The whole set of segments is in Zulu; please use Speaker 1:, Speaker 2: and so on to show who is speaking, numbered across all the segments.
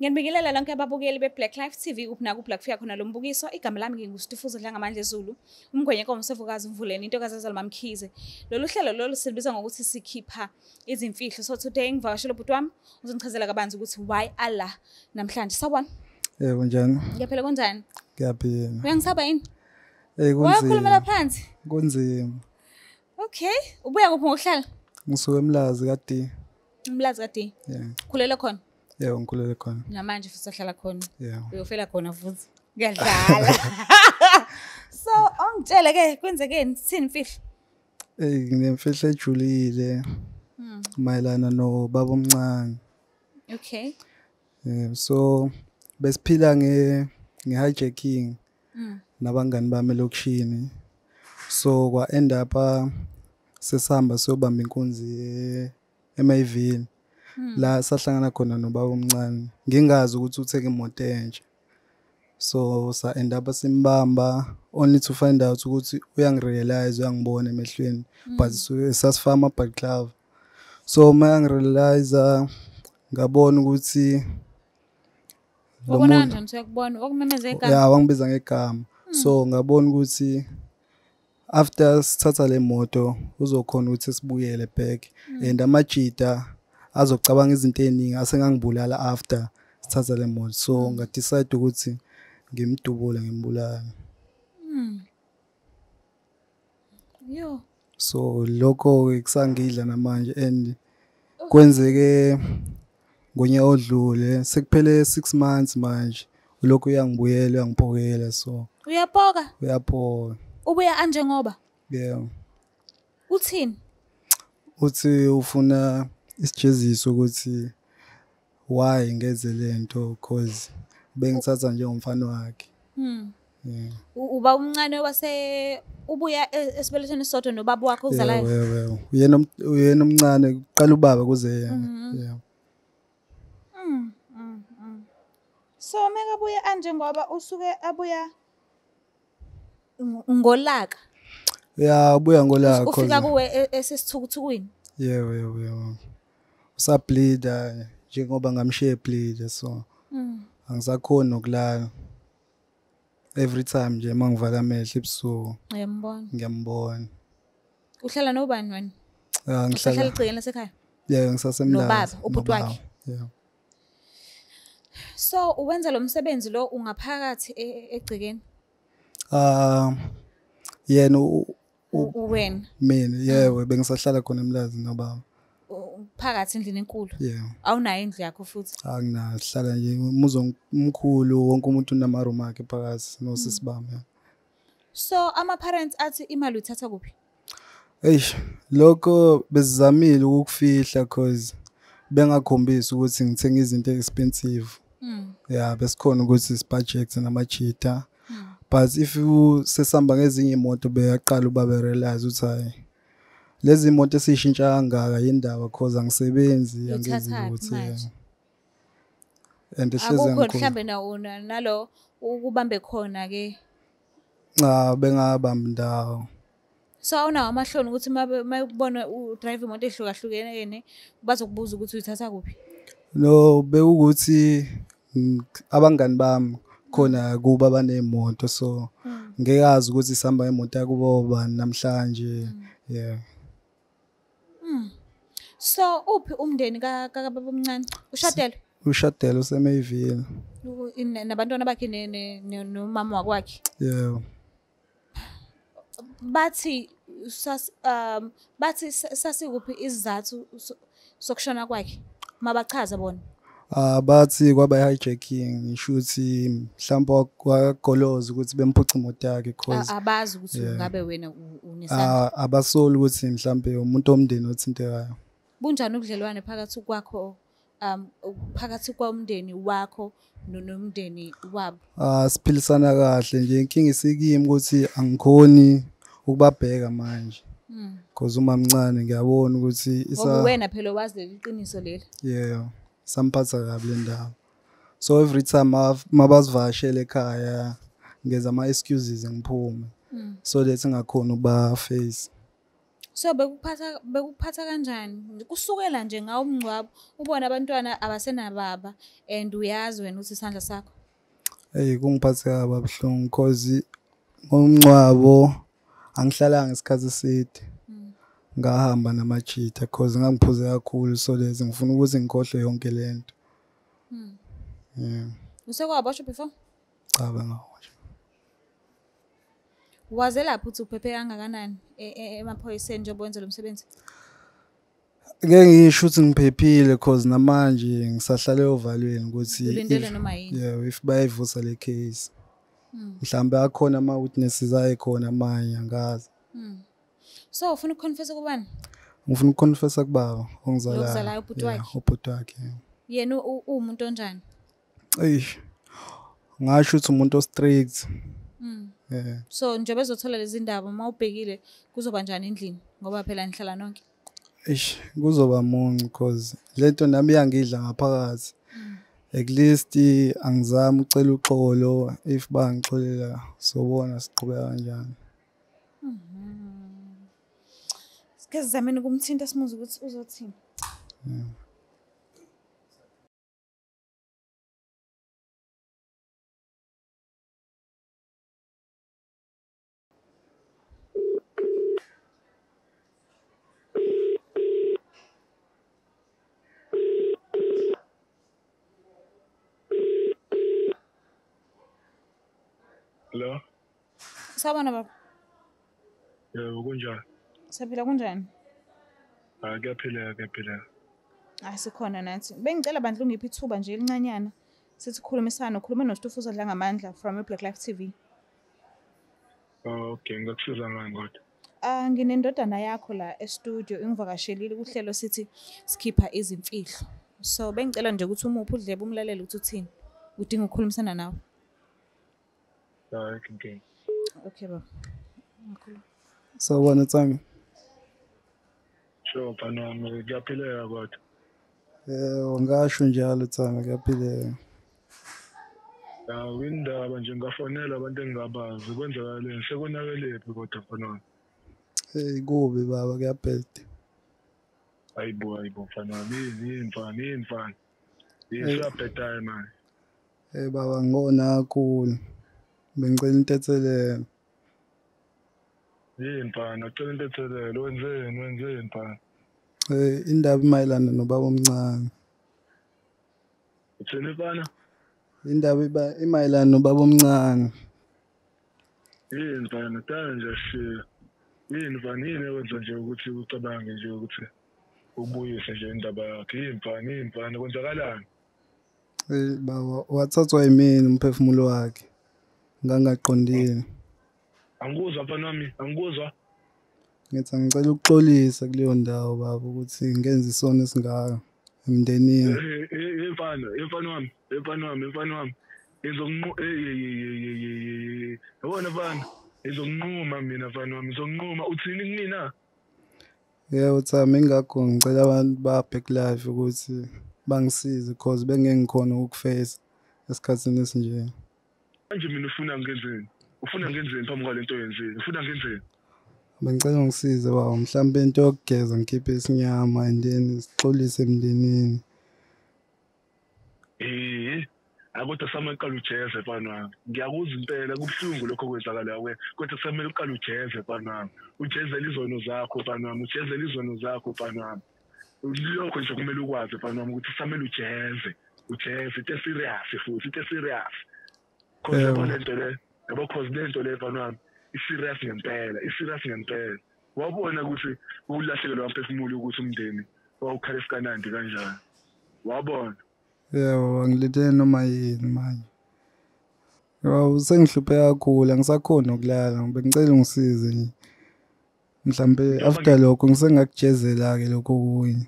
Speaker 1: Ngiyanibingelela lonke ababukeli be-Black Life TV kuphi nakuphi la kufika khona lo mbukiso. Igama lami nginguStifuzo Dlangamandla Zulu, umgwenye komsevukazi Mvuleni, intokazi ezalwa Mamkhize. Lolu hlelo lolu silibiza ngokuthi sikhipha izimfihlo. So today ngivakashele ubhuti wami, uzongichazela kabanzi ukuthi why Allah namhlanje. Sawubona.
Speaker 2: Yebo, kunjani?
Speaker 1: Ngiyaphila, kunjani?
Speaker 2: Ngiyaphila.
Speaker 1: Uyangisaba yini?
Speaker 2: Eh,
Speaker 1: Wakhulumela
Speaker 2: kunzima.
Speaker 1: phansi.
Speaker 2: Kunzima.
Speaker 1: Okay, ubuya kuphi ngokuhlala?
Speaker 2: Ngisuka eMlazi ka-D.
Speaker 1: Umlazi ka-D.
Speaker 2: Yeah.
Speaker 1: Khulele khona.
Speaker 2: Yebo, ngikhulele khona.
Speaker 1: Namanje futhi usahlala khona.
Speaker 2: Yeah.
Speaker 1: Uyofela khona futhi. Ngiyadlala. So, ongitshele ke kwenzekeni, sithini imfihlo?
Speaker 2: Eh, nginemfihlo ejulile mayelana nobaba omncane.
Speaker 1: Okay.
Speaker 2: Yeah, so besiphila nge hijacking nabangani bami elokishini. So kwa end up sesihamba siyobamba inkunzi eMayville. La sahlangana khona nobaba omncane. Ngingazi ukuthi uthenga imoto entsha. So sa end up simbamba only to find out ukuthi uyangirealize, uyangibona emehlweni, but sasifaka ama-balaclava. So mayangirealize ngabona ukuthi lo
Speaker 1: Wabona
Speaker 2: muntu
Speaker 1: kanjani ukuthi uyakubona? Wakumemeza igama.
Speaker 2: Ya, wangibiza ngegama. So ngabona ukuthi after sithatha le moto uzokhona ukuthi sibuyele back and amajita azocabanga izinto eziningi asengangibulala after sithatha le moto. So ngadecide ukuthi ngimdubule, ngimbulala.
Speaker 1: Yo.
Speaker 2: So lokho kusangidla namanje and kwenzeke ngonyaka odlule, sekuphele 6 months manje lokhu uyangibuyela, uyangiphokela, so
Speaker 1: Uyapoka?
Speaker 2: Uyaphoka.
Speaker 1: Ubuya anjengoba?
Speaker 2: Yeah.
Speaker 1: Uthini?
Speaker 2: Uthi ufuna isijeziso ukuthi why ngenze lento, cause bengithatha njengomfana wakhe. Yeah.
Speaker 1: Uba umncane wase ubuya esibelethweni esisodwa nobaba wakho ozalayo?
Speaker 2: Yebo. Uyena omncane, kuqala ubaba kuze yena. Yeah.
Speaker 1: So mekabuya anjengoba usuke abuya ngolaka.
Speaker 2: Yeah, ubuya ngolaka.
Speaker 1: Ufika kuwe esesithukuthukwini.
Speaker 2: Yebo. Usableeda njengoba ngamshiya ebleeda, so angisakhoni nokulala. Every time nje mangivala amehlo ebusuku
Speaker 1: Uyambona.
Speaker 2: ngiyambona.
Speaker 1: Uhlala nobani wena?
Speaker 2: Ah,
Speaker 1: Usahlala
Speaker 2: ngihlala
Speaker 1: egcekeni lasekhaya?
Speaker 2: Yeah, ngisasemlazi.
Speaker 1: Nobaba, ubhuti
Speaker 2: Nobaba,
Speaker 1: wakhe?
Speaker 2: Yeah.
Speaker 1: So uwenza lo msebenzi lo ungaphakathi egcekeni?
Speaker 2: Ah, yena
Speaker 1: Wena
Speaker 2: mina, yebo, bengisahlala khona eMlazi nobaba.
Speaker 1: Phakathi endlini enkulu.
Speaker 2: Yeah.
Speaker 1: Awunayo indlu yakho futhi.
Speaker 2: Anginayo, sihlala nje umuzi omkhulu, wonke umuntu unama room akhe phakathi nosisi bami. Yeah.
Speaker 1: So ama parents athi imali uyithatha kuphi?
Speaker 2: Eish, lokho besizamile ukukufihla cause bengakhombisi ukuthi ngithenga izinto expensive. Yeah, besikhona ukuthi sibudget namajita. But if you sesihamba ngezinye imoto beyaqala uba be realize ukuthi hayi, lezi imoto esishintsha kangaka yindaba cause angisebenzi, angenzi
Speaker 1: Uyithathaphi
Speaker 2: lutho.
Speaker 1: manje?
Speaker 2: Yeah. And hleze
Speaker 1: Akukho
Speaker 2: ngikhona.
Speaker 1: mhlambe na nalo ukubambe khona ke.
Speaker 2: Cha, bengabambi ndawo.
Speaker 1: So awunawo amahloni ukuthi mayukubona udrive imoto ehlukahlukene bazokubuza ukuthi uyithatha kuphi?
Speaker 2: No, bekukuthi abangani bami khona kuba banemoto, so ngeke azi ukuthi sihamba ngemoto yakubo bani namhlanje. Yeah.
Speaker 1: So uphi umndeni ka kababa omncane? Ushadele?
Speaker 2: Ushadele, useMayville.
Speaker 1: Nabantwana bakhe nomama wakwakhe.
Speaker 2: Yeah.
Speaker 1: Bathi sas bathi sasikuphi isizathu sokushona kwakhe? Mabachaza bona.
Speaker 2: Ah, bathi kwaba hijacking, ngisho ukuthi mhlawumbe kwagoloza ukuthi bemphuca imoto yakhe cause
Speaker 1: Abazi ukuthi
Speaker 2: Yeah.
Speaker 1: ngabe wena unesandla.
Speaker 2: Ah, abasoli ukuthi mhlawumbe umuntu omndeni othintekayo.
Speaker 1: Bunjani ubudlelwane phakathi kwakho, phakathi komndeni wakho nomndeni wabo?
Speaker 2: Ah, siphilisana kahle nje, inkinga isikimi ukuthi angikhoni ukubabheka manje. Because uma mncane ngiyabona ukuthi
Speaker 1: Ngoba
Speaker 2: isa
Speaker 1: wena phela wazi leli qiniso leli.
Speaker 2: Yeah, samphatha kabi le ndawo. So every time mabasivakashele ekhaya ngenza ama excuses ngiphume. So that ngingakhona ukuba face.
Speaker 1: So bekuphatha kanjani? Kusukela nje ngawo umngcwabo ubona abantwana abasenababa and uyazi wena ukuthi isandla sakho.
Speaker 2: Hey, kungiphathe kabuhlungu because ngomngcwabo angihlalanga isikhathi eside. Ngahamba namajita because ngangiphuze kakhulu, so lezi ngifuna ukuthi ngikhohlwe yonke lento. Yeah.
Speaker 1: Usekwaboshwa before?
Speaker 2: Cha, bengaboshwa.
Speaker 1: Waze lapho uthi uphephe kangakanani emaphoyiseni njengoba wenza lo msebenzi?
Speaker 2: Ngeke ngisho ukuthi ngiphephile because namanje ngisahlale ovalweni ukuthi
Speaker 1: ulindele noma yini.
Speaker 2: Yeah, if bayivusa le case. Mhlambe akhona ama witnesses ayekhona amanye angazi.
Speaker 1: So ufuna ukuconfessa kubani?
Speaker 2: Ngifuna ukuconfessa kubaba ongizalayo.
Speaker 1: Ongizalayo, ubhuti wakhe.
Speaker 2: Ubhuti wakhe.
Speaker 1: Yena uwumuntu onjani?
Speaker 2: Eish. Ngasho ukuthi umuntu o strict. Yeah.
Speaker 1: So njengoba ezothola lezi ndaba uma ubhekile kuzoba njani endlini ngoba phela nihlala nonke?
Speaker 2: Eish, kuzoba muncu because lento nami iyangidla ngaphakathi. At least angizami ucela uxolo, if bangixolela sobona siqhubeka kanjani.
Speaker 1: Sike sizameni ukumthinta simuze ukuthi uzothini.
Speaker 3: Hello.
Speaker 1: Sawubona baba.
Speaker 3: Yebo, kunjani?
Speaker 1: Siyaphila, kunjani?
Speaker 3: Hayi, kuyaphileka, kuyaphileka.
Speaker 1: Ah, sikhona nathi. Bengicela bandla ungiphe ithuba nje elincanyana. Sithi khulumisana, ukhulume noStufuza Dlangamandla from Black Life TV.
Speaker 3: Oh, okay, ngakusiza ngani kodwa?
Speaker 1: Ah, nginendodana yakho la e-studio ingivakashelile kuhlelo sithi sikhipha izimfihlo. So bengicela nje ukuthi umuphe udlebe umlalele ukuthi uthini. Udinga ukukhulumisana nawe.
Speaker 3: Hayi, inkinga.
Speaker 1: Okay baba. Ngikhuluma.
Speaker 2: Sawubona Tsami.
Speaker 3: Sure, mfana wami, kuyaphileka kodwa.
Speaker 2: Yebo, ngasho njalo Tsami, kuyaphileka.
Speaker 3: Hawu, indaba nje ngafonela abantu engingabazi, kwenzakaleni, sekonakelephi kodwa mfana wami?
Speaker 2: Hey, kubi baba, kuyabheda.
Speaker 3: Hayibo, hayibo mfana wami, yini mfana, yini mfana? Yini siyabhedayo manje?
Speaker 2: Hey baba, ngona kakhulu. Bengicela intethelelo.
Speaker 3: Yini mfana, ucela intethelelo, wenzeni, wenzeni mfana?
Speaker 2: Eh, indaba imayelana nobaba omncane.
Speaker 3: Uthini mfana?
Speaker 2: Indaba imayelana nobaba omncane.
Speaker 3: Yini mfana, dala nje sishiya. Yini mfana, yini ewenza nje ukuthi ucabange nje ukuthi ubuyise nje indaba yakhe? Yini mfana, yini mfana, kwenzakalani?
Speaker 2: Eh baba, wathathwa yimina umphefumulo wakhe. Ngangaqondile.
Speaker 3: Angikuzwa mfana wami, angikuzwa.
Speaker 2: Ngithi angicela ukuxolisa kuleyo ndawo baba ukuthi ngenze isono esingaka emndenini.
Speaker 3: Eh mfana, mfana wami, mfana wami, mfana wami. Ngizokunquma, yabona mfana, ngizokunquma mina mfana wami, ngizokunquma. Uthini kumina?
Speaker 2: Yebo Thami, ingakho ngicela abantu ba Black Life ukuthi bangisize because bengeke ngikhona ukufesa esikhathini esinje.
Speaker 3: Manje mina ufuna ngenzeni? Ufuna ngenzeni phambi kwalento oyenzile? Ufuna ngenzeni?
Speaker 2: Bengicela ungisize baba, mhlambe into yokugeza ngikhiphe isinyama and then sixolise emndenini.
Speaker 3: Eh, akodwa samele uqale ujeze mfana wami. Ngiyakuzwa impela kubuhlungu lokho okwenzakalayo kuwe, kodwa samele uqale ujeze mfana wami. Ujezele izono zakho mfana wami, ujezele izono zakho mfana wami. Lokho nje kumele ukwazi mfana wami ukuthi samele ujeze, ujeze into serious futhi, into serious. Cause yabo lento le, yabo cause lento le mfana wami i-serious ngempela, i-serious ngempela. Wabona ukuthi ulahlekelwa umphefumulo ukuthi umndeni wawukhala esikanandi kanjani. Wabona?
Speaker 2: Yebo, angilindele noma yini manje. Yebo, sengihluphe kakhulu, angisakhoni ukulala, bengicela ungisize nje. Mhlambe after lokho ngisengakujezela ke lokho okunye.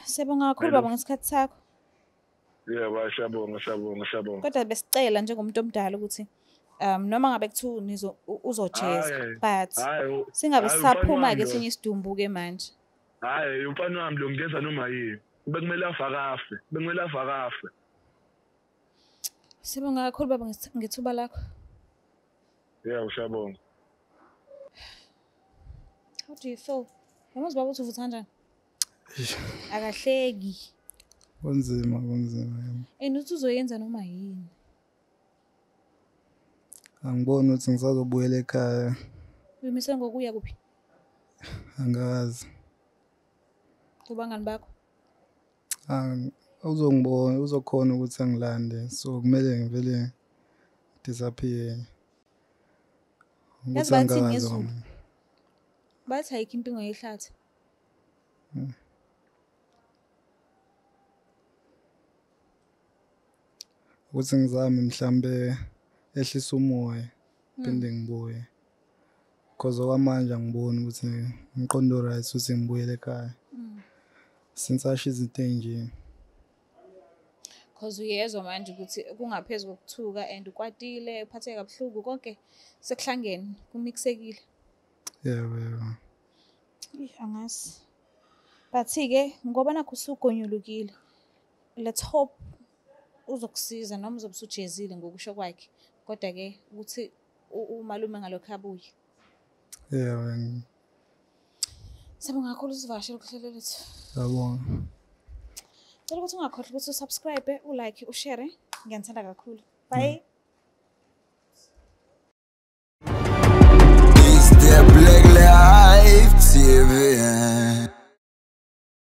Speaker 1: Siyabonga kakhulu baba ngesikhathi sakho.
Speaker 3: Yebo, siyabonga, siyabonga, siyabonga.
Speaker 1: Kodwa besicela njengomuntu omdala ukuthi noma ngabe kuthiwa uzojeza, but singabe sisaphuma ke esinye isidumbu ke manje.
Speaker 3: Hayi, umfana wami lo ngenza noma yini. Bekumele afakafe, bekumele afakafe.
Speaker 1: Sibonga kakhulu baba ngethuba lakho.
Speaker 3: Yebo, siyabonga.
Speaker 1: How do you feel? Yamazi baba uthi uvutha kanjani? Akahleki.
Speaker 2: Kunzima, kunzima.
Speaker 1: And uthi uzoyenza noma yini?
Speaker 2: Angiboni ukuthi ngisazobuyela ekhaya.
Speaker 1: Uyimisele ngokuya kuphi?
Speaker 2: Angazi.
Speaker 1: Kubangani bakho?
Speaker 2: Uzongibona, uzokhona ukuthi angilande. So kumele ngivele disappear.
Speaker 1: Yazi bathini ngesiZulu? Bathi ayikho impingo yehlathi.
Speaker 2: Ukuthi ngizame mhlambe ehlisa umoya phinde ngibuye. Because okwamanje angiboni ukuthi ngiqondo right ukuthi ngibuyele ekhaya. Since asho izinto ey'nje.
Speaker 1: Because uyezwa manje ukuthi kungaphezu kokuthuka and ukwatile, uphatheke kabuhlungu konke sekuhlangene, kumixekile.
Speaker 2: Yebo, yebo.
Speaker 1: Angazi. But-ke ngoba nakho usugonyulukile, let's hope uzokusiza noma uzobe usujezile ngokusho kwakhe. Kodwa-ke ukuthi umalume ngalokho abuye.
Speaker 2: Yebo.
Speaker 1: Siyabonga kakhulu usivakashele kuhlelo lethu.
Speaker 2: Siyabonga.
Speaker 1: Cela ukuthi ungakhohlwa ukuthi usubscribe, ulike, ushare. Ngiyanithanda kakhulu. Bye.